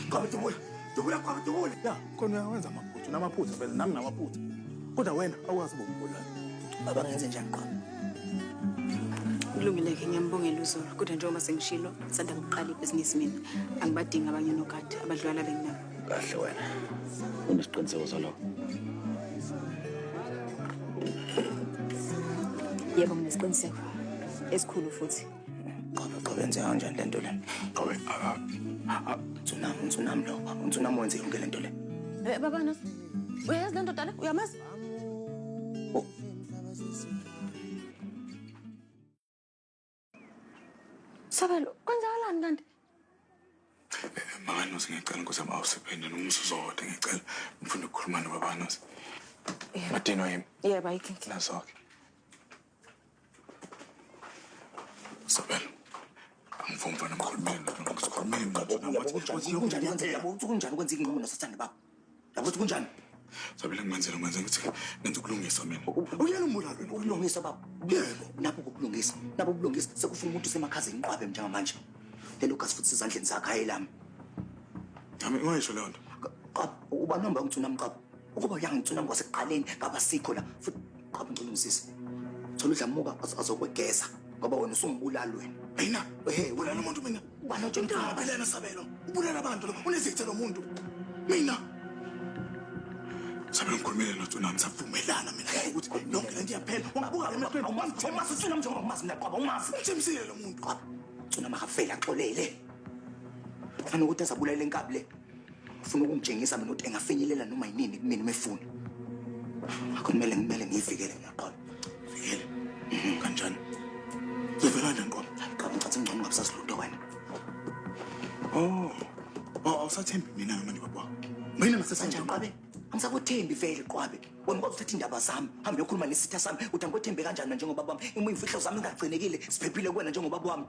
Qwabe dubula. Dubula qwabe dubula. Ya, khona uyawenza amaphutha, unamaphutha vele nami namaphutha. Kodwa wena awukwazi ukumbulala. Baba ngenze njani qwabe? Kulungile-ke ngiyambongela uZulu kodwa njengoba sengishilo sanda kuqala ibhizinisi mina angibadingi abanye onogada abadlula laba enginabo. Kahle wena. Unesiqiniseko salokho? Yebo nginesiqiniseko esikhulu futhi. Qwabe qwabe yenze kanjani le nto le? Qwabe Tsunami, tsunami lo. Tsunami wenze yonke le nto le. Baba Nosi, uyayazi le ndoda le? Uyamazi? Oh. Sabelo, kwenzakalani kanti? Makanosi ngiyacela Nkosi yami awusephende nomzuzu owodwa ngiyacela ngifuna ukukhuluma nobaba Nosi. Madinwa yimi. Yebo, ayikho inkinga. Nazo-ke. Sabelo. Angivumi mfana ngikhulumile ngikhulumile Yabo kunjani kwenze yabo ukuthi kunjani ukwenza inqumo nosathane baba. Yabo ukuthi kunjani? Sabelo ngimenzele ngwenze ukuthi ngenza ukulungisa mina. Uyena umbulali wena. Ukulungisa baba. Yebo. Nabo ukulungisa. Nabo ukulungisa sekufuna umuntu usemakhazeni qwabe njengamanje. Lelo gazi futhi sizandleni zakhe hayi lami. Nami ungayisho leyo nto. Qwabe uba nomba ngitsunami qwabe. Ukuba uyangitsunami kwasekuqaleni ngaba sikho la futhi qwabe ngicela ungisize. Thola udlamuka azokwegeza ngoba wena usumbulali wena. Mina Ehe, ubulala umuntu mina. Ubani otshela ukuthi Ngabelana Sabelo. Ubulala abantu lo. Unezitha lo muntu. Mina. Sabelo ngikhulumile noTsunami savumelana mina ukuthi yonke lento iyaphela. Ungabuka emehlweni Awumazi umazi uTsunami njengoba umazi mina qwabe awumazi. Ngithembisile lo muntu. Qwabe Tsunami akafeli axolele. Ufuna ukuthi azabulala inkabi le. Ufuna ukungitshengisa mina ukuthi engafinyelela noma yinini kumina uma efuna. Ngakho kumele ngiyivikele mina qwabe. Vikele. Kanjani? Uzovela kanjani qwabe? Qwabe ngicathe ngcono ngabe sasilutho wena. Oh. Oh, awusathembi mina manje baba. Mina Kanjani qwabe? Angisakuthembi vele qwabe. Wena ukwazi uthatha indaba zami, hambe uyokhuluma nesitha sami, uthi angikuthembe kanjani njengoba bami? Uma imfihlo zami ingagcinekile, siphephile kuwena njengoba wami.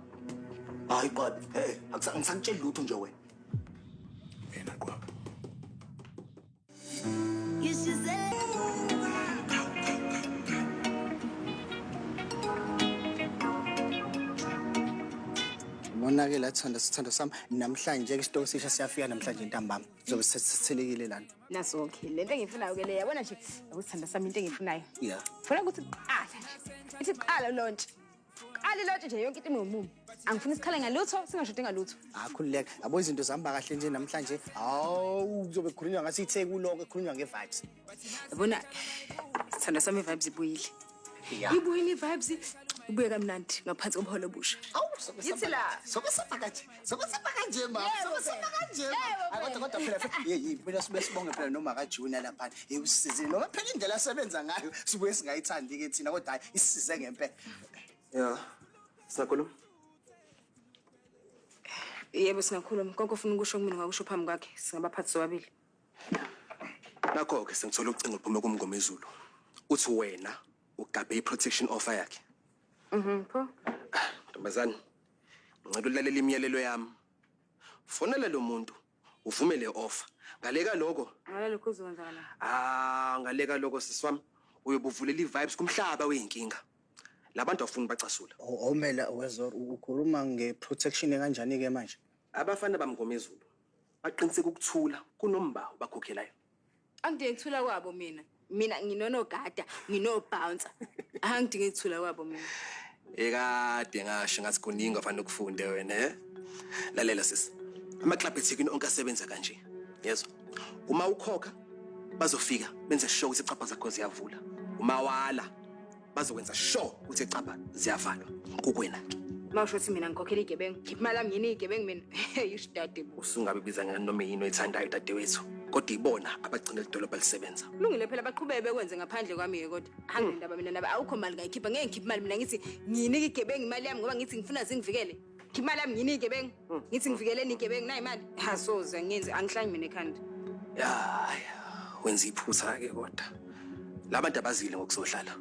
Hayi qwabe, hey, angisakutsheli lutho nje wena. Mina qwabe. Ubona-ke la thanda sithando sami namhlanje ke isitoko sisha siyafika namhlanje ntambama. Kuzobe sesithelekile lana. Naso-ke le nto engiyifunayo ke le yabona nje ukuthanda sami into engiyifunayo. Yeah. Ngifuna ukuthi kuqala nje. Ithi kuqala launch. Qala launch nje yonke into imumu. Angifuni isikhale ngalutho, singashodi ngalutho. Ah khululeka. Yabo izinto zihamba kahle nje namhlanje. Hawu kuzobe kukhulunywa ngathi iTheku lonke kukhulunywa nge-vibes. Yabona sithanda sami i-vibes ibuyile. Yeah. Ibuyile i-vibes ibuye kamnandi ngaphansi komholo obusha. Awu sobe Yithi la. Sobe samba kanje. Sobe samba kanje mama. Yebo, Sobe samba kanje. Yebo, Hayi kodwa kodwa phela hey hey phela sibe sibonge phela noma kaJunior lapha. Hey usizile noma phela indlela asebenza ngayo sibuye singayithandi ke thina kodwa hayi isisize ngempela. Ya. Singakhuluma? Yebo singakhuluma. Konke ofuna ukusho kumina ungakusho phambi kwakhe. Singabaphathi sobabili. Nakho-ke sengithola ucingo luphume kuMngomezulu. Uthi wena ugabe i-protection offer yakhe. Pho. Ntombazane, ngicela ulalela imiyalelo yami. Fonela lo muntu, uvume le offer. Ngaleka lokho, Ngale lokho kuzokwenzakala. ah, ngaleka lokho sisi wami, uyobe uvulela i-vibes kumhlaba weyinkinga. Labantu awufuni bacasula. Omela wezor ukhuluma nge-protection kanjani ke manje? Abafana baMngomezulu baqiniseka ukuthula kunombawu bakhokhelayo. Angidingi ukuthula kwabo mina. Mina nginonogada, ngino-bouncer. Angidingi ukuthula kwabo mina. Ekade ngasho ngathi kuningi ofanele ukufunde wena, eh? Lalela sisi. Ama-club eThekwini onke asebenza kanje. Yezwa? Uma ukhokha bazofika benze sure ukuthi icapha zakho ziyavula. Uma wala bazokwenza sure ukuthi icapha ziyavalwa. Kukwena ke. Mawusho ukuthi mina ngikhokhela igebengu. Khipha imali yami ngini igebengu mina. Hey, ushidade bo. Usungabe biza nganoma yini oyithandayo dadewethu. Kodwa ibona abagcina idolobha lisebenza. Kulungile phela baqhubeke bekwenze ngaphandle kwami ke kodwa. Anginendaba mina nabo awukho mali ngayikhipha ngeke ngikhiphe imali mina ngithi nginika igebengu imali yami ngoba ngithi ngifuna zingivikele. Khipha imali yami nginika igebengu. Ngithi ngivikeleni igebengu nayi imali. Ha soze ngiyenze angihlanyi mina ekhanda. Ya, wenza iphutha ke kodwa. Labantu abazile ngokuzohlala.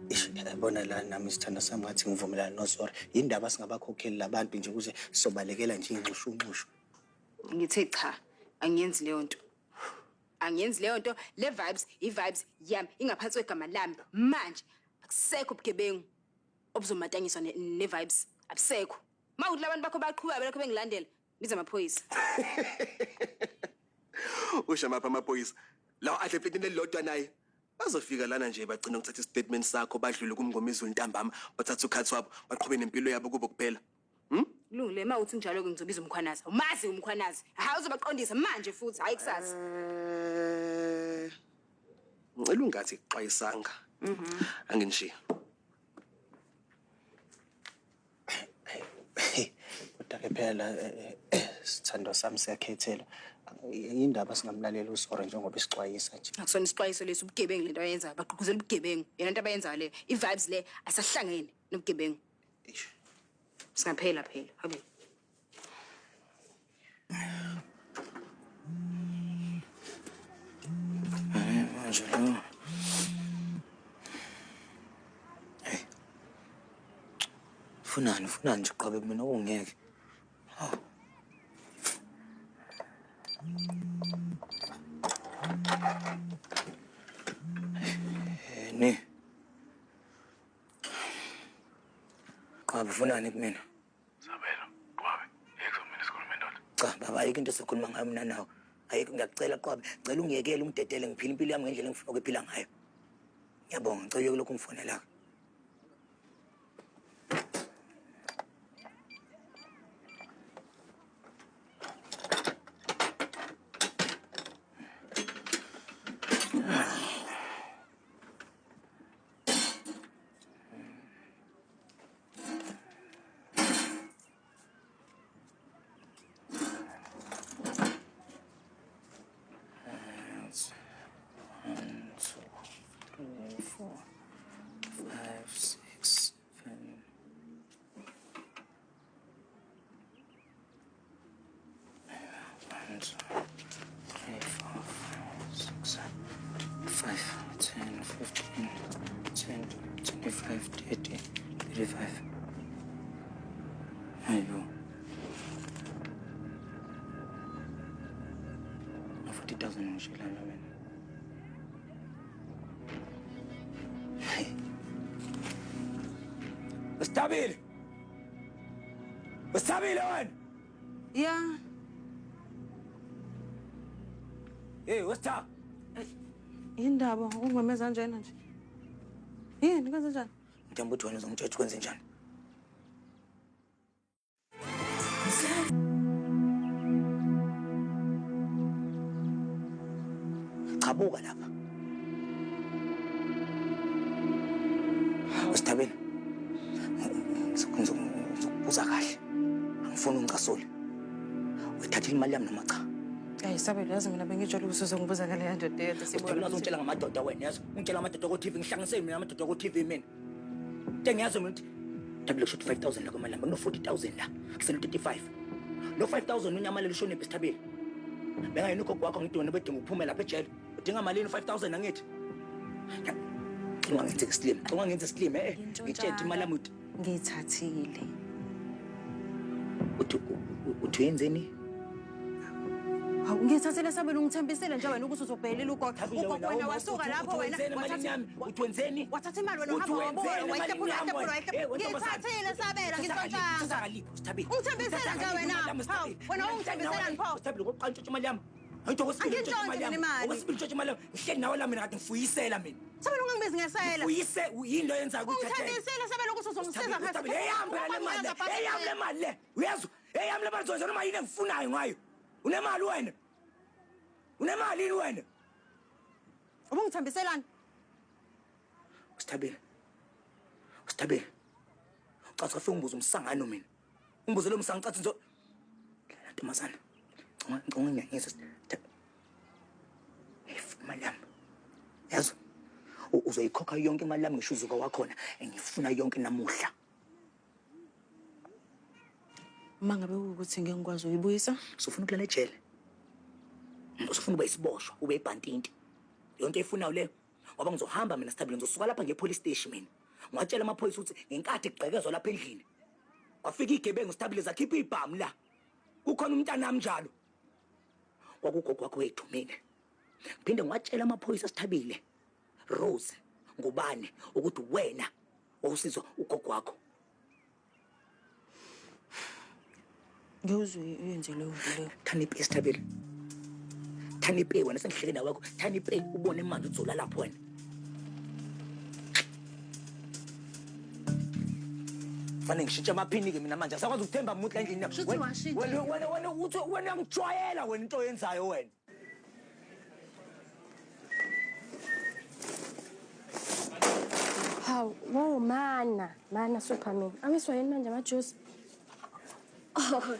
Ish yabona la nami sithanda sami ngathi ngivumelana noZora. Indaba singabakhokheli labantu nje ukuze sobalekela nje inxushunxushu. Ngithe cha, angiyenzi leyo nto. Angiyenzi leyo nto. Le vibes, i-vibes yami ingaphansi kwegama lami. Manje akusekho ubugebengu obuzomatanyiswa ne-vibes. Abusekho. Mawukuthi labantu bakho baqhubeka belokhu bengilandela. Biza amaphoyisa. Usho mapha amaphoyisa. Lawa adle epletini elilodwa naye. Bazofika lana nje bagcina ukuthatha istatement sakho badlule kumngomezulu ntambama bathathe ukhathi wabo baqhube nempilo yabo kubo kuphela. Kulungile uma uthi njalo-ke ngizobiza uMkhwanazi. Umazi uMkhwanazi. Hhayi uzobaqondisa manje futhi, hhayi kusasa. Ngicela ungathi kuxwayisanga. Anginishiye. Kodwa-ke phela sithandwa sami siyakhethela. Indaba singamlalela uSora njengoba isixwayisa nje. Akusona isixwayiso lesi, ubugebengu lento ayenzayo. Bagqugquzela ubugebengu. Yona into abayenzayo le. I-vibes le asahlangene nobugebengu. Singaphela phela. Habe. Manje lo. Hey. Funani, funani nje Qwabe mina okungeke. Hawu. Ne. Qwabe funani kumina? Sabelo, Qwabe, yeke mina sikhulume ndoda. Cha baba, ayikho into esikhuluma ngayo mina nawe. Ayikho, ngiyakucela Qwabe, ngicela ungiyekele ungidedele ngiphile impilo yami ngendlela engifuna ukuphila ngayo. Ngiyabonga, ngicela uyeke lokhu ungifonela. Hayibo. 40,000 ngishelana mina. Usithabile. Usithabile wena. Ya. Hey, what's up? Indaba ungimemeza kanjena nje. Yini kwenze njani? Ngithemba ukuthi wena uzongitshela ukuthi kwenze njani. Chabuka lapha. Usithabile. Ngizokubuza kahle. Angifuni ungicasule. Uyithathile imali yami noma cha? Ayi Sabelo, yazi mina bengitshela ukuthi uzongibuza ngale ndoda eyodwa sibona. Uzongitshela ngamadoda wena, yazi? Ungitshela amadoda ku TV, ngihlanganiseni mina amadoda ku TV mina. Into engiyazi mina ukuthi Thabile kusho ukuthi 5000 la kwimali yami, kuno 40000 la. Kusele 35. Lo 5000 unyamalele ushonephi Sithabile? Bengayini ugogo wakho ngithi wena bedinga ukuphume lapha ejele. Udinga malini 5000 angithi? Ungangenzi isilima, ungangenzi isilima eh. Ngitshela imali yami uthi ngiyithathile. Uthi uyenzeni? Hawu ngithathele Sabelo, ungithembisile nje wena ukuthi uzobhelela ugogo. Ugogo wena wasuka lapho wena. Uthi wenzeni? Wathatha imali wena uhamba wabuya wayihlephula wayihlephula wayihlephula. Ngithathile Sabelo, ngizontshanga. Ungithembisile nje wena. Hawu wena ungithembiselani pho? Sithabile ngokuqala intshontsha imali yami. Angitho kwesibili intshontsha imali yami. Okwesibili intshontsha imali yami. Ngihleli nawe la mina kade ngifuyisela mina. Sabelo ungangibizi ngesela. Ngifuyise yini lo yenzayo ukuthathela? Ungithembisile Sabelo ukuthi uzongisiza phela. Eyami phela le mali. Eyami le mali le. Uyezwa? Eyami le mali uzokwenza noma yini engifunayo ngayo. Unemali wena? Unemali yini wena? Ubungithambiselani? Usithabile. Usithabile. Ucathi ufike ungibuze umsangano mina. Ungibuze lo msangano ucathi ngizo ntombazana. Ngicela unginyanyise. Imali yami. Yazi? Uzoyikhokha yonke imali yami ngisho uzuka wakhona engifuna yonke namuhla. Uma ngabe ukuthi ngeke ngikwazi uyibuyisa, usufuna ukulala ejele. Usufuna ube isiboshwa, ube ibhantinti. Yonke efunayo leyo. Ngoba ngizohamba mina Sithabile, ngizosuka lapha nge police station mina. Ngiwatshela amaphoyisa ukuthi ngenkathi kugqekezwa lapha endlini. Kwafika igebengu Sithabile zakhipha ibhamu la. Kukhona umntanami njalo. Kwakugogo wakho wethumile. Ngiphinde ngiwatshela amaphoyisa Sithabile, Rose, ngubane ukuthi wena wawusizwa ugogo wakho. Ngiyuzwe uyenze leyo nto leyo. Thani ipe Sithabile. Thani ipe wena sengihleke nawe wakho. Thani ipe ubone manje uzola lapho wena. Fanele ngishintshe amaphini-ke mina manje. Asakwazi ukuthemba umuntu la endlini. Wena wena wena uthi wena uyangijwayela wena into oyenzayo wena. Hawu, wo mana, mana Superman. Amiswa yini manje amajuice? Oh,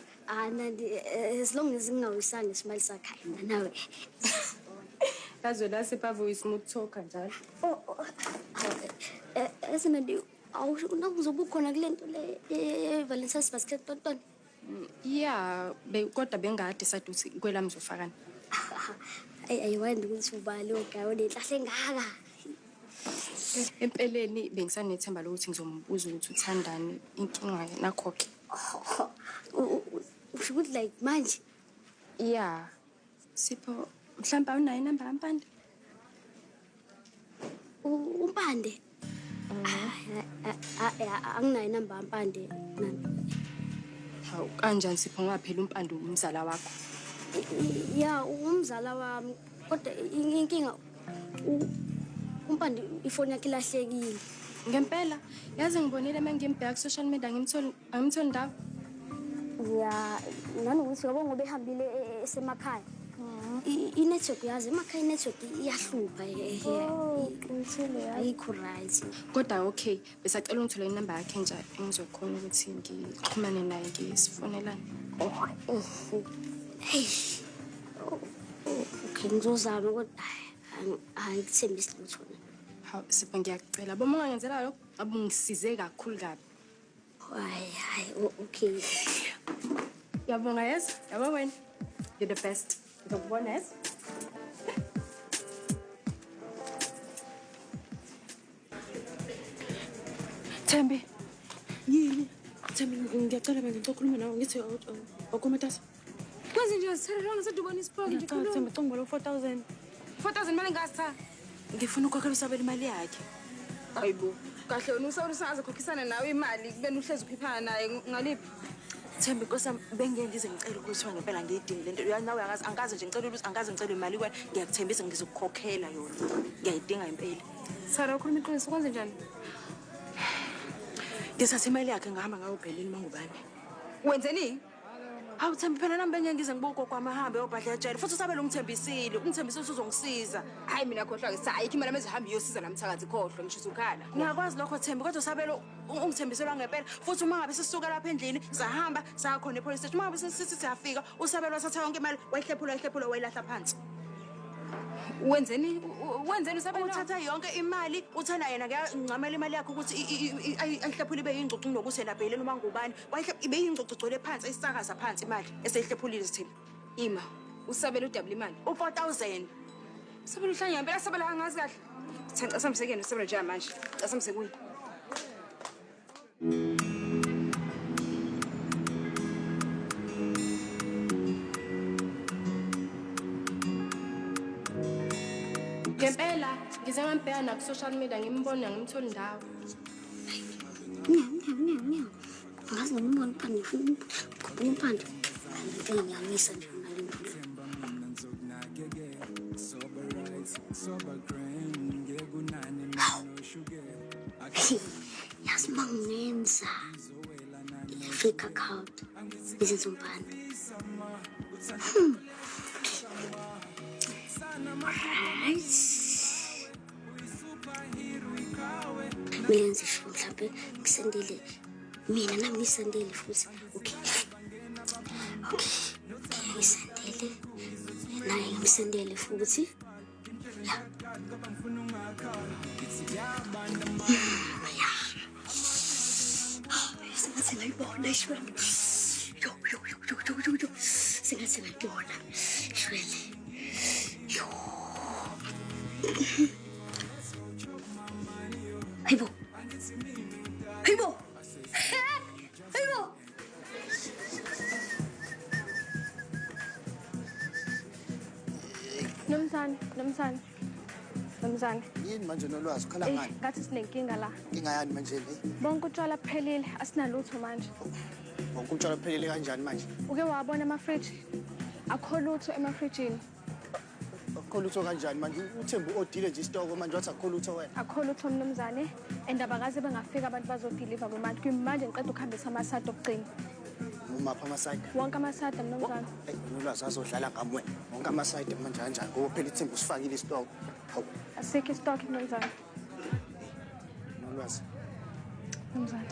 Nandi, as long as ngingawisani isimali sakhe mina nawe. Yazi la Sipho smooth talker njalo. Oh, Nandi, uzobe ukhona kule nto le Valentine's basket tontoni? Yeah, kodwa bengade-decide ukuthi kwelami ngizofakani. Ayi ayiwandi ukuthi ubani ogayo nenhlahla engaka. Empeleni bengisanethemba lokuthi ngizombuza ukuthi uthandani inkinga nakho-ke. Usho ukuthi like manje? Yeah. Sipho, mhlawumbe awunayo inamba kaMpande? uMpande? Anginayo inamba kaMpande. Hawu, kanjani Sipho ngoba phela uMpande umzala wakho? Ya, umzala wami. Kodwa inkinga uMpande ifoni yakhe ilahlekile. Ngempela, yazi ngibonile uma ngimbheka ku-social media angimtholi ndawo. Ya, nanokuthi yabo ngoba ehambile esemakhaya. I-network yazi emakhaya i-network iyahlupha. Ayikho right. Kodwa okay, besacela ungithole inamba yakhe nje engizokhona ukuthi ngixhumane naye ngisifonelane. Oh, hey. Okay, ngizozama kodwa angikuthembisi lutho. Hawu Sipho ngiyakucela. Boma ungangenzela lokho, abungisize kakhulu kabi. Hayi, hayi, okay. Ngiyabonga yes. Yabo wena. You're the best. Ngizokubona yes. Thembi. Yini? Thembi ngiyacela mina ngicela ukukhuluma nawe ngithi awukomatasa. Kwenze nje sithelelana ngisedubona isipoki nje khuluma. Thembi ngicela ngibolo 4000. 4000 mali ngasitha. Ngifuna ukukhokhela usabela imali yakhe. Hayibo. Kahle wena usawula usazokhokhisana nawe imali kubeni uhlezi ukhiphana naye ngaliphi? Thembi Nkosi yami bengeke ngize ngicele ukuthi ngempela ngiyidinge lento. Uyazi nawe angazi angaze nje ngicela ukuthi angaze ngicele imali kuwena. Ngiyakuthembisa ngizokukhokhela yona. Ngiyayidinga impela. Sara ukhuluma iqiniso kwenze njani? Ngisathe imali yakhe ngahamba ngayobheleni mangubani. Wenzeni? Hawu Thembi phela nami bengeke ngize ngibuke gogo amahambe yobhadla ejele futhi usabela ungithembisile ungithembisile ukuthi uzongisiza. Hayi mina khohlwa ke ayikho imali emezohamba iyosiza namthakathi khohlwa ngisho usukhala. Ngiyakwazi lokho Thembi kodwa usabela ungithembiselwa ngempela futhi uma ngabe sisuka lapha endlini sahamba sakhona epolice station uma ngabe sisithi siyafika usabela wathatha yonke imali wayihlephula wayihlephula wayilahla phansi. Wenzeni wenzeni usabela? Uthatha yonke imali uthanda yena ngiyancamela imali yakhe ukuthi ayihlephule ibe yingcucu kunokuthi yena abhele noma ngubani ibe yingcucu igcwele phansi ayisakaza phansi imali eseyihlephulile Thembi. Ima usabela udabula imali u4000. Usabela uhlanya ngempela sabela angazi kahle. Thanca samsekeni usabela nje manje. Asamsekuyi. Ngempela ngize ngambheka na ku-social media ngimbona ngimtholi ndawo. Ngiya. Ngazi ngombona uMpande ngifuna ukukhuphula uMpande. Ngeke ngiyamisa nje ngale nto. Yazi uma ngingenza i-fake account ngizenze uMpande. Right. Mina ngisho mhlawumbe ngisendele mina nami ngisendele futhi. Okay. Okay. Ngisendele. Naye ngisendele futhi. Ya. Ya. Sengathi ngayibona ishwele. Yo yo yo yo yo. Sengathi ngayibona ishwele. Yo. Hayibo. Hayibo. Hayibo. Nomzane, Nomzane. Nomzane. Yini manje nolwazi ukhala ngani? Ngathi sinenkinga la. Inkinga yani manje le? Bonke utshwala buphelile, asinalutho manje. Wonke utshwala uphelele kanjani manje? Uke wabona amafriji? Akho lutho emafrijini. Akho lutho kanjani manje? Uthembu odile nje isitoko manje wathi akho lutho wena. Akho lutho mnumzane, and abakaze bengafika abantu bazodeliver kwimanje. Kwimanje ngiqeda ukuhambisa amasada okugcina. Umaphi amasayidi? Wonke amasada mnumzane. Hey, unolwazi azodlala ngami wena. Wonke amasayidi manje kanjani? Ngoba phela ithembu usifakile isitoko. Hawu. Asikho isitoko mnumzane. Nolwazi. Mnumzane.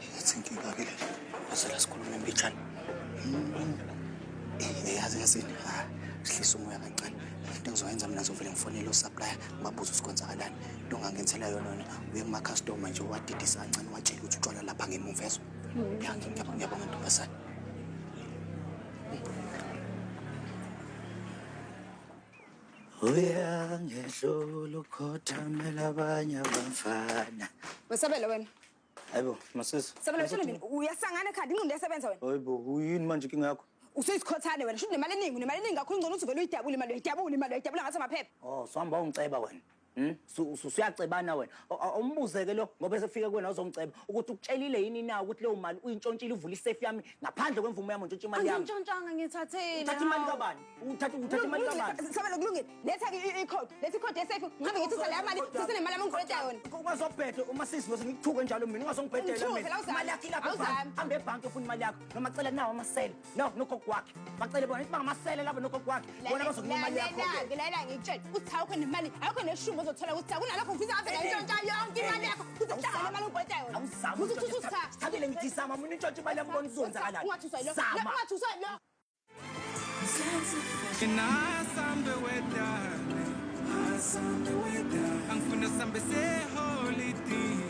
Ithi inkinga ke le. Azela sikhulume mbijana. Yazi yazini. Sihlisa umoya kancane. Into engizoyenza mina ngizovele ngifonele usupplier ngibabuze ukuthi kwenzakalani. Into ongangenzela yona wena uye kuma customer nje wadidisa kancane watshela ukuthi utshwala lapha ngemuva ezwe. Ngiyabonga ntombazane. Uyangehlula ukhothamela abanye abafana. Wesabela wena. Hayibo, masisi. Sabela wena mina uyasangana ekhanda ingqondo iyasebenza wena. Hayibo, uyini manje inkinga yakho? Usuyizikhothane wena, shuthi nemali eningi, unemali eningi kakhulu ngcono ukuthi uvele uyidabule imali, uyidabule imali, uyidabula ngathi amaphepha. Oh, sohamba ungiceba wena. Usuyacebana wena. Awumbuzeke lo ngoba esefike kuwena uzongiceba ukuthi ukutshelile yini na ukuthi leyo mali uyintshontshile uvula isefu yami ngaphandle kwemvumo yami untshontsha imali yami. Angitshontshanga ngithathile. Uthatha imali kabani? Uthatha imali kabani? Sabela kulungile. Letha ke i-code. Letha i-code yesefu. Ngihambe ngithutha leya mali, sise nemali yami engikweleta yona. Ungazobhedla uma sisi bese ngikuthuke njalo mina ungazongibhedela mina. Imali yakho ilapha ebhanki. Hambe ebhanki ufuna imali yakho noma cela nawo amasele. No, nogogo wakhe. Bacele bona ithi bangamasele labo nogogo wakhe. Bona bazokunika imali yakho. Lalela ngikutshela. Uthi awukho nemali, awukho neshumi ozothola ukuthi kunalokho ngifisa ngabe ngayintshontsha yonke imali yakho. Kuthi kuhlangane imali ongikweleta yona. Awuzama. Sithabile ngithi zama mina intshontsha imali yami bona uzonzakalani. Ungathuswa yilo. Ungathuswa yilo. Asambe wedane, asambe wedane. Angifuna sambe seholidini,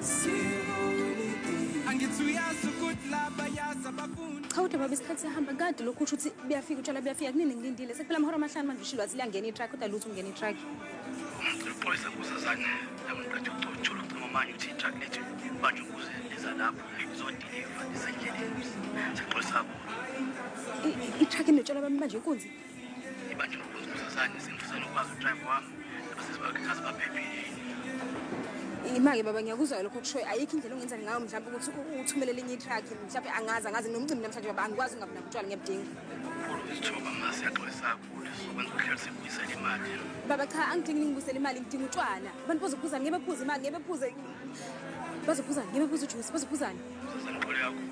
seholidini. Angithi uyazi ukuthi laba yazi abafuni. Cha kodwa baba isikhathi siyahamba kade lokhu usho ukuthi buyafika utshwala buyafika kunini ngilindile. Sekuphela amahora amahlanu manje ushilo wathi liyangena i-truck kodwa lutho ungena i-truck. Ngixolisa nkosazane, ngiqeda ukucotshula ucingo manje uthi i-truck lethu manje ukuze liza lapho izodeliver lisendleleni. Sixolisa kakhulu. I-truck enotshwala bami manje inkunzi. Ibanjwe inkunzi nkosazane, sengifisa nokwazi udriver wami nabasizi bakhe kazi baphephile yini. Ima-ke baba ngiyakuzwa lokho okushoyo. Ayikho indlela ongenza ngayo mhlawumbe ukuthi uthumelele enye i-truck mhlawumbe angazi nginomcimbi namhlanje baba angikwazi ungabi nabo utshwala ngiyabudinga. Kukhulu isithoba ma siyaxolisa kakhulu sizokwenza uhlelo sibuyisele imali. Baba cha angidingi ningibuyisele imali ngidinga utshwala. Abantu bazophuzana ngeke bephuze imali ngeke bephuze. Bazophuzana ngeke bephuze ujuice bazophuzana. Sizangixole kakhulu.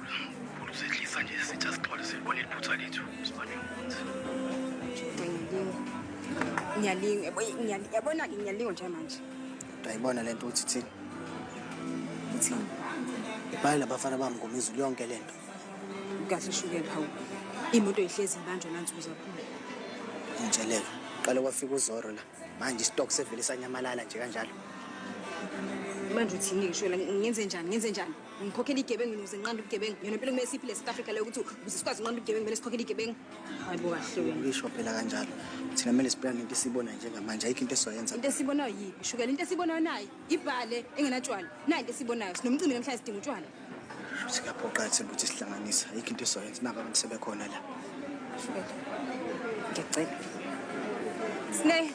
Kukhulu sehlisa nje sithi asixole silibone iphutha lethu sibanjwe inkunzi. Ngiyalinga. Ngiyalinga yabona-ke ngiyalinga nje manje. Uyayibona lento uthi thini? Uthini? Ibhale labafana bami ngomizulu yonke lento. Kahle shukela hawu. Imoto ihlezi ibanjwa nansuku zaphuma. Ngitsheleke. Qale kwafika uZoro la. Manje istock sevele sanyamalala nje kanjalo. Manje uthini shukela ngenze njani? Ngenze njani? Ngikhokhela igebengu ukuze nginqande ubugebengu. Yona impilo kumele siphile South Africa leyo ukuthi ukuze sikwazi ukunqanda ubugebengu kumele sikhokhele igebengu. Hayibo kahle wena. Ngisho phela kanjalo. Thina kumele siphila ngento esibona njengamanje ayikho into esizoyenza. Into esibonayo yiphi? Shukela into esibonayo nayi ibhale engenatshwala. Nayi into esibonayo. Sinomcimbi namhlanje sidinga utshwala. Siyaphoqa thina ukuthi sihlanganise. Ayikho into esizoyenza naba abantu sebekhona la. Shukela. Ngiyacela. Sine.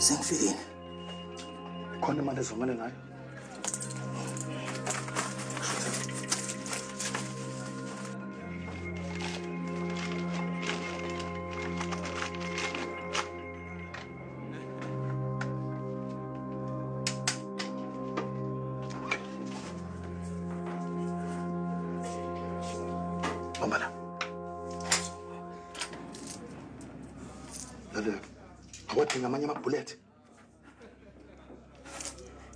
Sengifikile. Khona imali ezomele ngayo. Bamba la. Lalela. Awadinga amanye amabhulethi.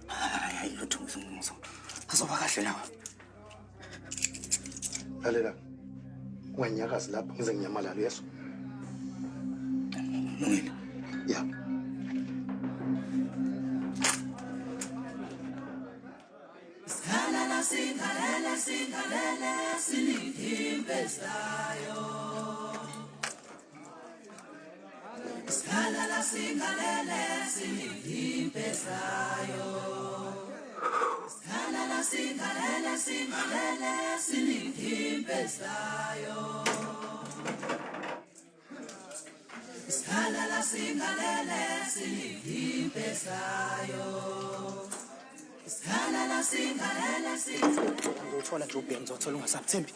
Hayi lutho azoba kahle lawa. Lalela. Unganyakazi lapha ngize nginyamalale yeso. Lungile. Sikhalela sikhalele silindimbe zayo. Sikhalela sikhalele silindimbe zayo. Sikhalela sikhalele sikhalele silindimbe zayo. Sikhalela sikhalele silindimbe zayo. Sikhalela sikhalele sikhalele. Ngizothola nje ubhiya, ngizothola ungasabi. Thembi.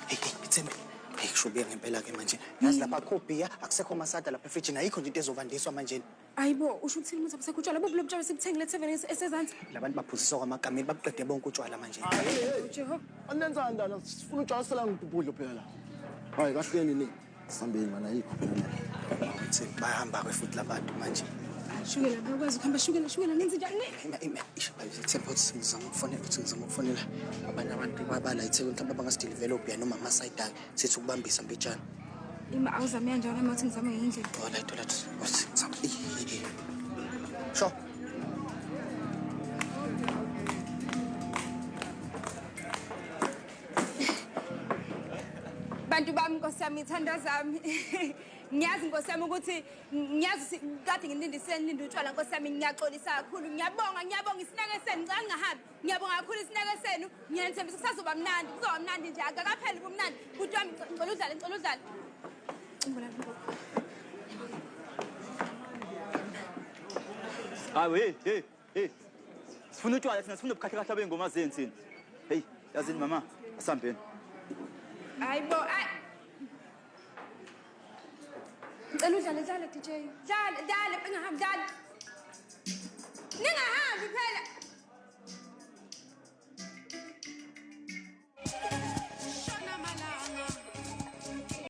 Hey hey Thembi. Hey kusho ubiya ngempela ke manje. Yazi lapha akukho bhiya, akusekho masada lapha efrijini, ayikho nje into ezobandiswa manje. Ayibo, usho ukuthini ukuthi abusekho utshwala? Bubu lobutshwala sibuthengile etheveni esezansi. Labantu baphuziswa kwamakameli babuqede bonke utshwala manje. Jehova. Anenzani ndana? Sifuna utshwala sela ngibhubhudlo phela la. Hayi kahleni ni. Sambeni mana ayikho phela la. Thembi bayahamba ke futhi labantu manje. Shukela bayakwazi ukuhamba, shukela shukela nenze njani? Ima isho Thembi uthi ngizama ukufonela, uthi ngizama ukufonela abanye abantu babala eThekwini mhlawumbe abangasidilivela obhiya noma amasayidaki sithi ukubambisa mbijana. Ima awuzame kanjalo noma uthi ngizame ngendlela. Alright alright. Uthi ngizama. Sho. Bantu bami Nkosi yami, ithanda zami. Ngiyazi Nkosi yami ukuthi ngiyazi kade ngilindiseni nilinde utshwala Nkosi yami, ngiyaxolisa kakhulu. Ngiyabonga, ngiyabonga isineke senu, ngicela ngingahambi. Ngiyabonga kakhulu isineke senu. Ngiyanithembisa kusazoba mnandi, kuzoba mnandi nje akakapheli ubumnandi. Bhuti wami ngicela udlale, ngicela udlale. Hayi hey hey hey. Sifuna utshwala thina, sifuna ubukhahla kahle bengoma zenu thina. Hey, yazini mama, asihambeni. Hayibo, ay. Ngicela udlale, dlala DJ. Dlala, dlala, bengahambi dlala. Ninga